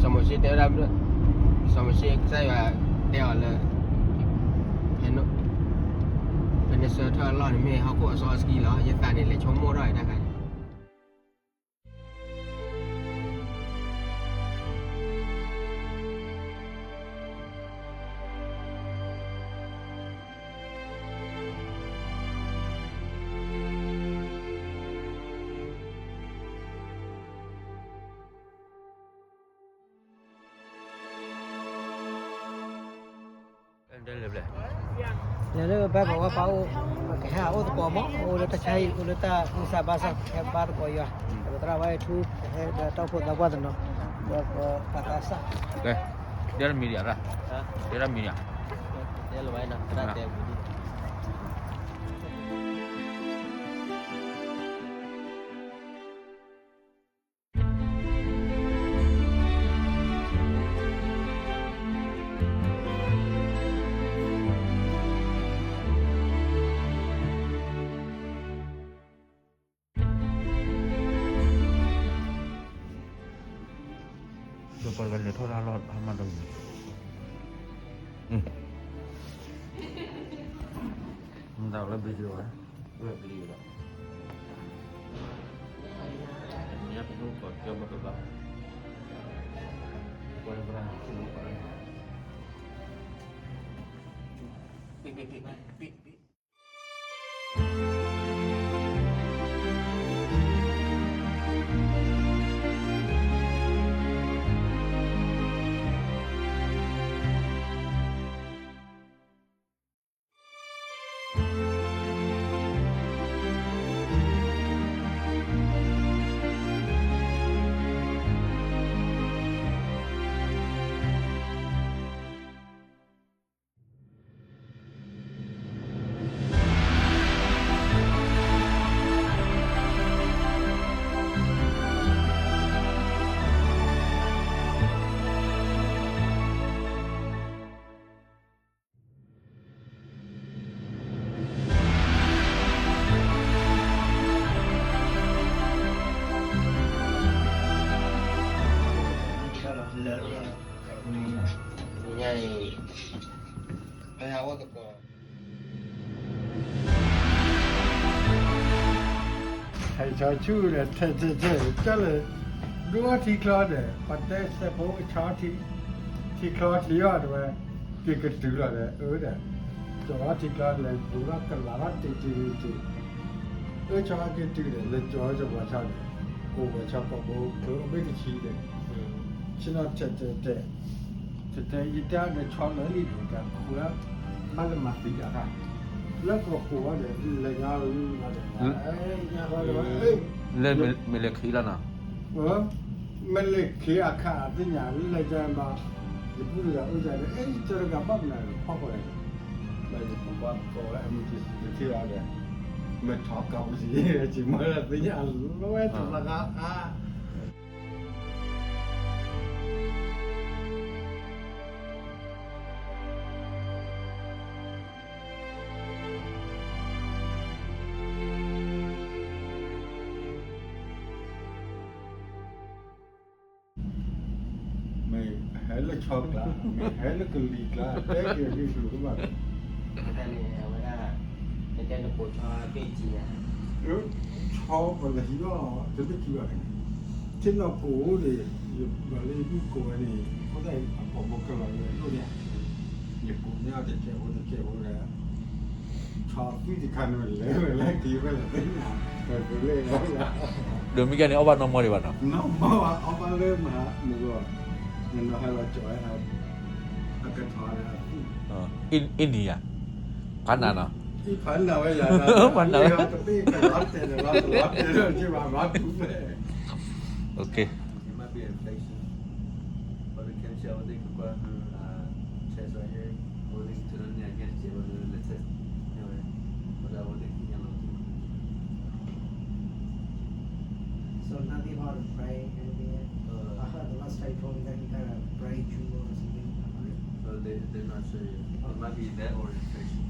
စီၤမိၤၡ့တဲဝဲဒၣ်, စီၤမိၤၡ့ကစၢ်ယွၤတဲအီၤလၢ ဖဲနဆၢထၢၣ်အလီၢ်န့ၣ်မ့ၢ်ဟီၣ်ခိၣ်အစီအဆှံလီၤ, ယသးန့ၣ်လဲၤဆိကမိၣ်ထီၣ်အံၤတၢ်ခါန့ၣ် လဲၤလၢဘဲပဝဲပၢ်အိၣ်, ပကဟဲအိၣ်သကိးမး, အိၣ်လၢတၢ်ဆါဟံၣ် အိၣ်လၢတၢ်အုၣ်သးဘၣ်သး ဟဲဘါသကိးယွၤ, ပသရၣ်ဝဲထူ ဟဲဒီးတၢ်အိၣ်ဖှိၣ်သးပှၢ်တနီၤ, ဒီးပသးစၢ်, တဲမံၤဒံး, တဲလၢဝဲနီၤ သရၣ်တဲဝံၤ ဒီးပှၤကလဲၤထီၣ်တၢ်လီၢ်ဟါမၢ်တမံၤ, မ့ၢ်တၢ်လၢ video ဝဲ, ဝဲ video ဒီး ညါပနှိၣ်ကီၢ်ကၠီဘၣ်ကဘၣ်, ပှၤလၢပှၤ ဟဲဆီဆူၣ်ဒီး ထဲထဲထဲ ကၢ်လၢ ဒိၣ်ထံချီဒီး ပှၤတဲစဲးဖိကဆီ ထံချီထံယီၢ်တဲဝဲ, က့ၤကတုၤလီၤဒီး အၢဒီး ကၠီထံချီလဲၤဒိၣ်ထီၣ်ကလၤထီၣ်တ့ၢ်တ့ၢ်တ့ၢ်, အၢဆီဟဲက့ၤတုၤဒီး လဲၤကၠီကၠီပှၤဆီဒီး ကိးဝဲဆီကိးဘိ ကျိအဘ့ၣ်တဆံဒီး ဆ့ၣ်နီၤထဲးထဲးထဲး, ထဲးထဲး ယတဲဒီးဆီလၢလံဒီး တၢ်ခိၣ်လၢ ဘၣ်လၢမၤသံတၢ်ခါ, လၢကီၢ်ခိၣ်ဝဲဒီး လဲၤညါဝဲဒီး ညါဝဲဒီး လၢမ့ၢ်လဲၤခံလီၤနီၤ, မ့ၢ်လဲၤခံအခါသ့ၣ်ညါ လဲၤကဘၣ်, ယပုၢ်တဂၤအိၣ်ကဒီး အဲ ယတဲတဂၤဘၣ်မနုၤလဲၣ် ဖီၣ်ဃီလဲၣ်, ဘၣ်ယပုၢ်ဘၣ်ကိးဝဲ အမုၢ်တဆံတထံၣ်အီၤဒီး မ့ၢ်ထီၣ်ကးပူၤစံး ယမ့ၢ်သ့ၣ်ညါလီၤဝဲတလီၤဂာ်အါ မ့ၢ်ဟဲလၢဆီကျါ မ့ၢ်ဟဲလၢကလံၤကျါ တဲက့ၤဂံၢ်ဆူၣ်ကဘၣ်, အဝဲဒၣ် တဲတဲနကိးဆီဘ့ၣ်ကံယါ, ဆီပှၤတဟံးဘၣ် တဘ့ၣ်ကံဘၣ်န့ၣ်, ထံနီၢ်ကိးအိၣ်ဒီး ယဘၣ်လၢယပုၢ်ကိးဝဲန့ၣ် အဃိသတးအပှၤဘိးကလီၤယဲဒိၣ်န့ၣ်, ယကိးန့ၢ်အီၤတကဲးဖိတကဲးဖိဒီး ဆီသွံၣ်တခါန့ၣ် လဲၤဝဲလၢက့ၤဝဲလၢသ့ၣ်ညါ, ပကလဲၤလီၤ, ဒီးမ့ၢ်ကဲန့ၣ် အီၣ်ဘၣ်နီၢ်မီၢ်ဒံးဘၣ်နီၤ, နီၢ်မီၢ်ဘၣ် အီၣ်ဘၣ်လၢမၤမုၢ်ဂီၢ်, နနီၤဟဲလီၤကၠီၤဝဲဟဲ, အကထီၣ်ဒီးအသွံၣ်, အံၣ်နံၤယၤ, ဖးနၤနီၤ, အံၣ်ဖးနၤဝဲယၤ, ဖးနၤဝဲ, တဘ့ၣ်ကလီၤတဲာ်န့ၣ် လီၤတဲာ်လီၤက့ၤဘၣ် လီၤတူၢ်ဖဲ Okay. It might be an infection, but the cancer, I would think, uh, chest right here, I would think to the neck, I guess, yeah, but the test, anyway, but I would think, you know, so nothing about the brain, anything yet? Uh, I heard the last time you told me that you got a brain tumor or something. So they, they're not sure yet. It might be that or infection.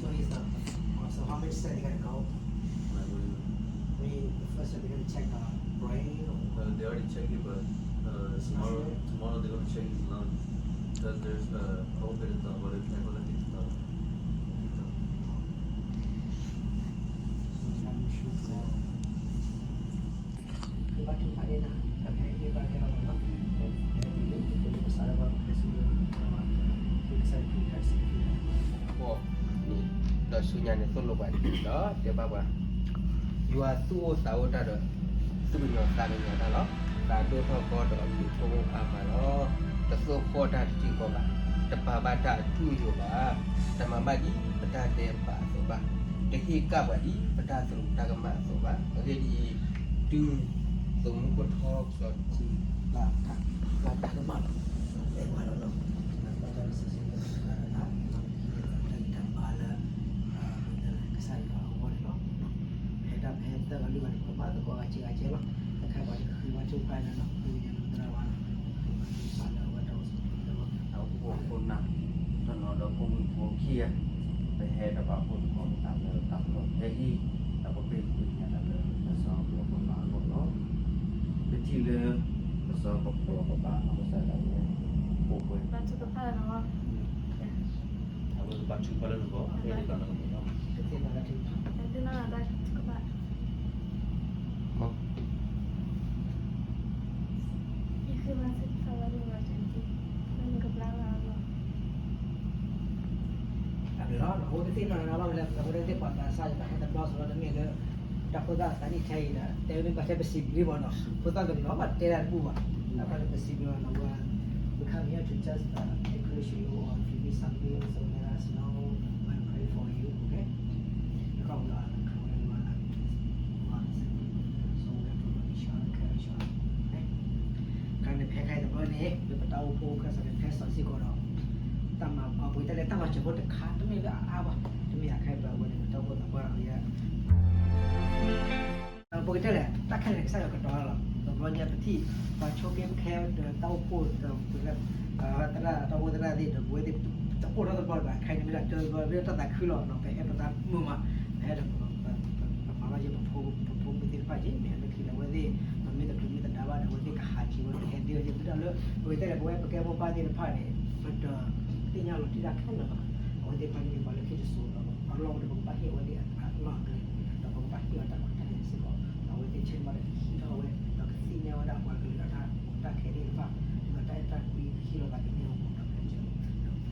So he's not. So how many side you gotta go? Like, what do you mean? I mean, They already checked it, but uh, tomorrow, tomorrow they're gonna check it now. Because there's uh, a open in the water, can't go nothing in the water. ဒီးဆူညါန့ၣ်သိၣ်လိပှၤဒီးတဲဘၣ်ပှၤ, ယွၤသူၣ်အိၣ်သးအိၣ်တၢ်ဒီး သူၣ်ကညီၤသးကညီၤတၢ်လီၤ. သးဒိၣ်ထီၣ်ကီဒီးအဘျုးဖှိၣ်အါမးလီၤ. တသိၣ်ဃီၣ်တၢ်တထံၣ်ဃီဘၣ်, တပာ်ဘၣ်တၢ်အထူအယိာ်ဘၣ်, တမၤဘၣ်ဒ်ပတၢ်ဒဲးဘးအသိးဘၣ်, တဟ့ၣ်ကၣ်ပှၤဒ်ပတၢ်သရူးတၢ်ကမၣ်အသိးဘၣ်. အဂ့ၢ်ဒ်အံၤ, တုၤ သုးမုၢ်ကိၢ်ထီၣ်ကစီၤထံ ဘၣ်တၢ်ကမၣ်လီၤ. တၢ်စံးဆၢတၢ်တဂၤတဂၤလၢ ကစၢ်ယွၤအဂီၢ်န့ၣ်လီၤ. ပဟဲတၢ်ပဟဲသၢဂၤလွံၢ်ဂၤန့ၣ် ပကဘၣ်သကိးဂၤစဲဂၤစဲလီၤ. တခါပှၤတဃ့ဘါထုကဖၣ်န့ၣ်လီၤ. ဃ့ကညးလၢသရၣ်ဝါလီၤ. ပကဘၣ်လၢအဝဲတၢ်အိၣ်ဆူၣ်အိၣ်ချ့လီၤ. တၢ်အိၣ်ဖှိၣ်ခိၣ်နၢ် တနီၤဒီးဖိမုၣ်ဖိခံဂၤ ပဟဲတပာ်ဖှိၣ်သကိးပသးလၢတၢ်အိၣ်ဖှိၣ်ဖဲအံၤ, ဒီးပဃ့ကညးတၢ်လၢကစၢ်ယွၤပှၤမၤအဂီၢ်လီၤ. ပထံၣ်လၢ ကစၢ်ယွၤပှၤကဘၣ်အဝဲစၢ်ဒၣ်ဝဲ အိၣ်ပှဲၤ ဘါထုကဖၣ်လီၤ. အဝဲကဘါထုကဖၣ်လၢနဂီၢ်, အဝဲကဘါထုကဖၣ်လၢနဂီၢ်လီၤ. တသ့ၣ်နီၣ်တၢ်ထုကဖၣ် ယဃ့ဘါထုကဖၣ်လၢနဂီၢ်တနံၤ, လၢနကဘျါလၢအဂီၢ်. အဘျီလီၤ, အဝဲတသ့ၣ်နီၣ်နီၣ်ဘၣ်ဝဲလၢ အဝဲတသ့ၣ်ပှၤသးစၢ်ယွၤ ပဟဲတဘျီစ့ၢ်ကီး တမ့ၢ်လၢ တၢ်ဖိသၣ်သးနံၣ်ထဲအံၤဒီး တဲဝဲမ့ၢ်ဘၣ်ထဲပစံးဘျုးဘၣ်နီၤ, ဖိသၣ်တနီၤဘၣ်တဲတၢ်တဘူၣ်ဘၣ်, တၢ်ခါန့ၣ် ပစံးဘျုးလီၤနီၤ, we, we come here to just uh, encourage you, or if you need something, so let us know, we'll pray for you, okay? တခါဝဲလီၤ so we have to love each other, care each other, okay? ခါန့ၣ် ဖဲခါအံၤတဘျီန့ၣ် လၢပတၢ်အိၣ်ဖှိၣ်ခၢၣ်စးန့ၣ် ဖဲစီၤစ့ၢ်ကီးဒီး တၢ်မၤပှၤပှ့ၤတၢ်လဲၤတၢ်မၤစၢၤဖိတခါ တမ့ၢ်လၢအအါဘၣ်, တမ့ၢ်အခါအံၤ ပဝဲန့ၣ် ပတၢ်အိၣ်ဖှိၣ်သးပှၢ်ဒီးယဲ ပကတဲလဲၣ် တၢ်ခဲလၢာ်န့ၣ် ကစၢ်ယွၤကတီၤလီၤ, တဘျီညါပထံၣ် ပှၤဆိက့ၤပခဲဒီးတၢ်အိၣ်ဖှိၣ်ဒီး ပဝဲ တၢ်တၢ်အိၣ်ဖှိၣ်သရၣ်သ့ၣ်ဒီး ပဝဲသ့ၣ် တအိၣ်ထီၣ်တဘျီဘၣ်, ခဲအံၤန့ၣ်မ့ၢ်ဒၣ်တၢ်တဘျီ မ့ၢ်ဒၣ်တၢ်သးခုလီၤနီၤ, ပဟဲပသးမုာ်မး, ပဟဲဒီး ပမၤဘၣ်ယဲ ပဖိမုၣ်သ့ၣ်တဖၣ်က့ၤ မ့ၢ်ဟဲလၢခံဒီး အဝဲသ့ၣ် ပမ့ၢ်တချုးမ့ၢ်တဒါဘၣ်ဒီး အဝဲသ့ၣ်ကဟးက့ၤဝဲ ကဟဲဒ့ဝဲသ့ၣ် မ့ၢ်ဒၣ်လၢ ပဝဲသ့ၣ်လဲၣ် ပဝဲပကဲမိၢ်ပၢ်သ့ၣ်တဖၣ်န့ၣ် ပတသ့ၣ်ညါလီၤတံၢ်တၢ်ခဲလၢာ်ဘၣ်, အဝဲသ့ၣ်တဖၣ်န့ၣ်မ့ၢ်ပှၤလၢခံတစိၤဒီး အလီၢ်အိၣ်ဒီး ပကဘၣ်ဟ့ၣ်အဝဲသ့ၣ်အလီၢ်အကျဲ ဒီးပကဘၣ်ဟ့ၣ်အီၤတၢ်ခွဲးတၢ်ယာ်စ့ၢ်ကီး, ဒီးအဝဲသ့ၣ်ဆၢမၤဒီးကဟံးထီၣ်ဝဲ ဒီးကသ့ၣ်ညါဝဲဒၣ်ပှၤကလုာ်အတၢ်ကီတၢ်ခဲသ့ၣ်တဖၣ်, ဒီးတၢ်အဲၣ်တၢ်ကွံကဟ့ၣ်လီၤသးကန့ၢ်အီၤ ဒီးဖဲန့ၣ်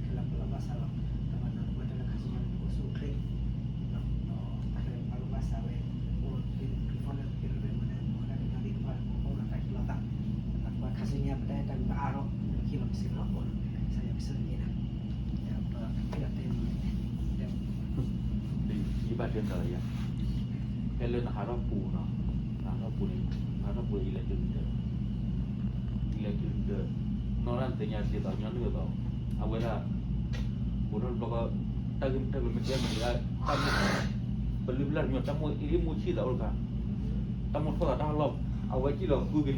ခဲလၢာ်ပလီၢ်ဘၣ်စးလီၤ, ဒီးဘၣ်နၤလၢပှၤတၢ်လၢခါဆူညါန့ၣ် ပအိၣ်ဆူၣ်အိၣ်ချ့ ဒီးတၢ်ခဲလၢာ်ပလီၢ်ဘၣ်စးဝဲ အိၣ်လီၤ twenty twenty-four လၢပကဲထီၣ်ဖဲမနုၤ ပှၤတၢ်ကညီသ့ၣ်တဖၣ် ပအိၣ်လီၤတၢ်ခံးလီၤသး, ဒီးပှၤခါဆူညါပတၢ်အဲၣ်တၢ်ကွံဘၣ်အါထီၣ် ပကဟ့ၣ်လီၤပစ့ၢ်ကီးလီၤ, ကစၢ်ယွၤကဆိၣ်ဂ့ၤနၤ, ပဖဲလီၤတဲန့ၣ် ယဘၣ်တဲတၢ်လၢယၤ, ဖဲလၢနဟးထီၣ်ပူၤနီၤ, နဟးထီၣ်ပူၤန့ၣ် နဟးထီၣ်ပူၤ electric meter, electric meter, နီၢ်ရၣ်သ့ၣ်ညါဒ်သိးညီနုၢ်အသိး, အဝဲဒၣ် အိၣ်ထီၣ်တဘျီဃီ, တၢ်ဂ့ၢ်တၢ်ကျိၤမ့ၢ်တဲမ့ၢ်ဒၣ်, တၢ်မ့ၢ် ပလုၢ်ပလၢ်တမံၤ တၢ်မိၣ်အ့ၣ်မူဆံၣ်သးအိၣ်တခါ, တၢ်မိၣ်ထီၣ်သးတၢ်ဟးလီၢ်, အဝဲကံၣ်လီၤဃုက့ၤနၤဃုက့ၤနၤဘၣ်လၢ နၤလၢဘၣ်ပှၤလဲၤလံဒီး, တၢ်မိၣ်ထီၣ်သးတၢ်ဟး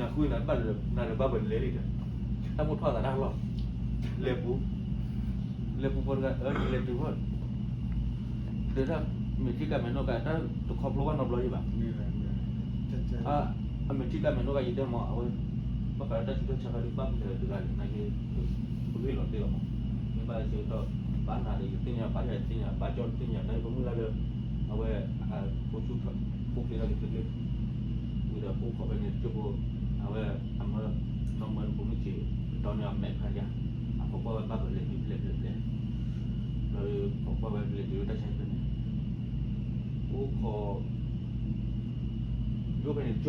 လီၢ်, လဲၤပူၤ, လဲၤပူၤဖီတဂၤ အၢ လဲၤတုၤဖီ ဒီးတၢ်မဲာ်ထံကၢ်မဲာ်နီၢ်ကၢ် တၢ်တခီဖျိဘၣ်နီတဘျီယံၤဘၣ်, အမဲာ်ထံကၢ်မဲာ်နီၢ်ကၢ်ယတဲမး အဝဲ ဘၣ်ဃးဒီးတၢ်ဆူးတၢ်ဆါခါဒ်ဘၣ်ပှၤတဂၤလၢနာ်က့ ပဂ့ၢ်လီၤသ့လီၤမး, မ့ၢ်ဘၣ်ဆၢကတီၢ် ဘၣ်နၤဒီးယသ့ၣ်ညါ ဘၣ်ယၤသ့ၣ်ညါ ဘၣ်ကၠီတသ့ၣ်ညါ တၢ်ပမုၢ်လၢ်လၢ အဝဲ ဖိဆူၣ်ဖိချ့ထီၣ်က့ၤချ့ချ့ ဝံၤဒီးအိၣ်ခိးဖဲန့ၣ်တကၠိဖိ အဝဲအမၢ နီၢ်မၢဖိမုၣ်ဆံး ကတီၢ်န့ၢ်အမဲာ်ခါယါ အခိးကွၢ်ဝဲဘၣ်ပလဲၤတုၤဖျဲၣ်ဖျဲၣ်ဖျဲၣ် လီၤခိးကွၢ်ဝဲပလဲၤတုၤလၢတၢ်ဆါဖဲန့ၣ် အိၣ်ခိး ယိၣ်ဖဲန့ၣ်တကၠိ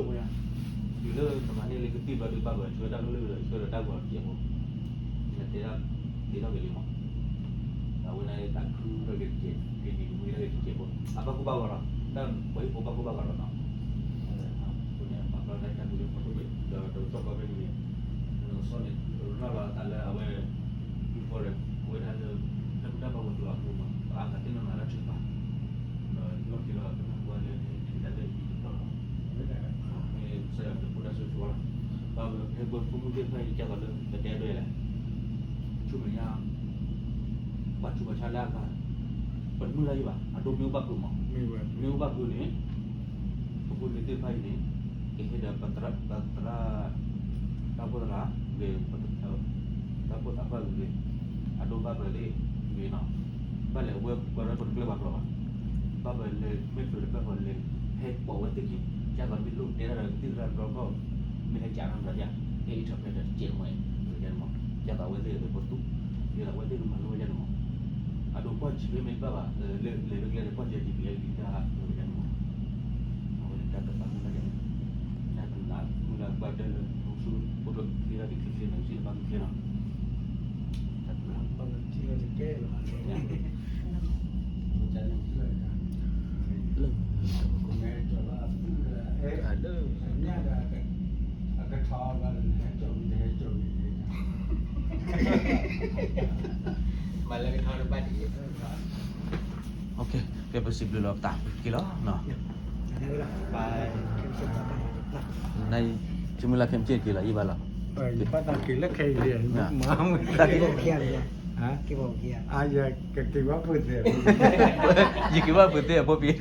ဖိယါ တုၤလၢနမၤန့ၢ်လၢကသံၣ်ဘျီဒုးဘၣ်ပှၤဆှၢတၢ်ကလုၢ်ဒီးဆှၢဒီးတၢ်ဂီၤတကဲးဖိ နတဲဒၣ် က့ၤထီၣ်က့ၤလံမး အဝဲန့ၣ်သးခုထီၣ်က့ၤတကဲး က့ၤဒံးဝံၤထီၣ်က့ၤတကဲးဖိ အဘၣ်ကူဘၣ်ဂီၤလီၤ တၢ်ပှၤဟံၣ်ဖိဘၣ်ကူဘၣ်ဂီၤလီၤနီၤ အဃိန့ၣ် ပာ်ဖျါတၢ်တၢ်ကူလၢဖိတဘ့ၣ် ဒီးတကတီၢ်ဖဲန့ၣ် နကစီၣ်န့ၣ် ရၤလီၤအသးလၢအဝဲ ဘုဖီရဲၣ် အဝဲဒၣ်လၢ တၢ်ကူတၢ်ဘၣ်ဝဲကျိၤအဃိမး ပှၤအါဂၤသ့ၣ်နီၣ်နၤတၢ်ထုကဖၣ် ဒီးလီၢ်ခံလီၤ ပနၢ်ဟူဝဲလၢနဟဲထံၣ်တၢ်လၢအံၤတဘျီလီၤ မ့ၢ်ကစၢ်ယွၤတဖိတၢ်ဆိၣ်ဂ့ၤလီၤ ဘၣ်ဝဲဖဲပဖိမုၣ်သ့ၣ်တဖၣ်အံၤ ကဲသိးလၢ ပတဲဒွဲၣ်လဲၣ် ဆူမဲာ်ညါ ပှၤဆူးပှၤဆါလၢအဂၤ ပတမုၢ်လၢ်ယံၤဘၣ် အဒိမ့ၣ်အူဘၣ်ဖုးမး မ့ၣ်အူဘၣ်ဖုးန့ၣ် ပဖိမုၣ်သ့ၣ်တဖၣ်အံၤန့ၣ် ကဟ့ၣ်ဒီးပသရၣ်, ပသရၣ်, တၢ်အိၣ်ဖှိၣ်သရၣ်ဂ့ၤ, တၢ်အိၣ်ဖှိၣ်သးပှၢ်ဂ့ၤ, အဒိဘၣ်ပလ့ၣ်ဂ့ၤနီၤ, ဘၣ်လဲၤဝဲပှၤရဲၣ်ခိၣ်တကျၢၢ်ဘၣ်ကျီဘၣ်, ဘၣ်ပလဲၤမ့ၢ်ချုးဒီးဘၣ်ပလဲၤ, ဟဲပိာ်ဝဲသ့ၣ်ခံ, ကၢ်သိးမ့ၢ်လိၣ်တဲတၢ်ဒီးကသံၣ်သရၣ်တဘျီဘျီ, မ့ၢ်ဟဲကးနီတဘျီယါ, ဟဲအံးထီၣ်ဖဲဒီးတကဲးမီၢ်, ကၢ်သိးအဝဲသ့ၣ်အပသူ, ကၢ်သိးအဝဲသ့ၣ်ကမၤလိဝဲယါန့ၣ်မီၢ်, အဒိကွၢ်ဆံးဖဲမ့ၢ်တဘၣ်ဘၣ်, လဲၤလၢကျဲဒီးကွၢ်ဆံးဒ်ပယီၤကံတၢ်ဝဲယါန့ၣ်မီၢ် အဝဲန့ၣ်တၢ်တပာ်မ့ၢ်ဘၣ်ယါန့ၣ်, တၢ်ကနၣ်မုၢ်လၢ်ကွၢ်ဒၢလၢ အိၣ်ဆူၣ်အိၣ်ချ့ဒၣ်က့ၤချ့ချ့န့ၣ် စံးဘၣ်မုၢ်ချ့နီၤ, တၢ်ကနၣ်ပကထံၣ်လီၤတကဲလီၤ, လၢ လၢ အကထီၣ်ဘၣ်လၢဟဲကၠီမံၤတဟဲကၠီမံၤန့ၣ်, မၤလၢကထီၣ်တဘၣ်တဂ့ၤ, ကဲပစံးဘျုးလီၤပသးက့ၤလီၤ, န ယမုၢ်လၢ်ခဲမုၢ်ဆ့ၣ်က့ၤလီၤ ယဘၣ်လီၤ, ယဘၣ်သးက့ၤလၢခဲအံၤ, က့ၤဘၣ်ပူၤသ့ၣ်, ယက့ၤဘၣ်ပူၤသ့ၣ်အဖိပံၤ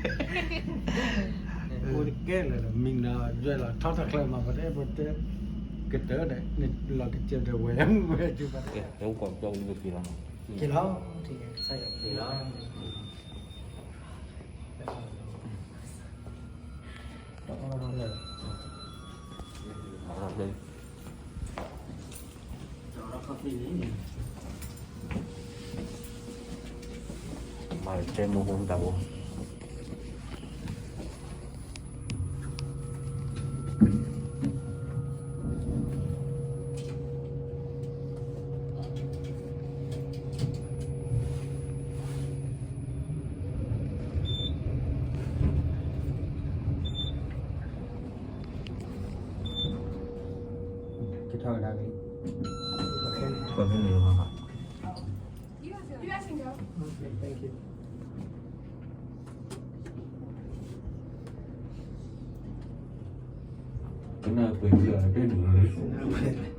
အိၣ်တကဲလၢာ်ဒီး မံၤနၤယွဲၢ်လီၤထီၣ်တၢ်ချၢမး ပတဲပတဲ ကတၢၢ်ဒီး လီၤကစၢၢ်ဒီးဝဲမုၢ်ဝဲဒုးပတဲ ကဲအိၣ်ကီးကၠီဝံၤက့ၤလီၤ, က့ၤလီၤ, က့ၤလီၤ, မၤတဲမူဟူတၢ်ဘိ ကထီၣ်ကဒါက့ၤ, ပမ့ၢ်န့ၣ်လီၤ, You guys can go. Okay, thank you. ကနၢ်ပှဲၤက့ၤအီၤတဘ့ၣ်န့ၣ်လီၤ,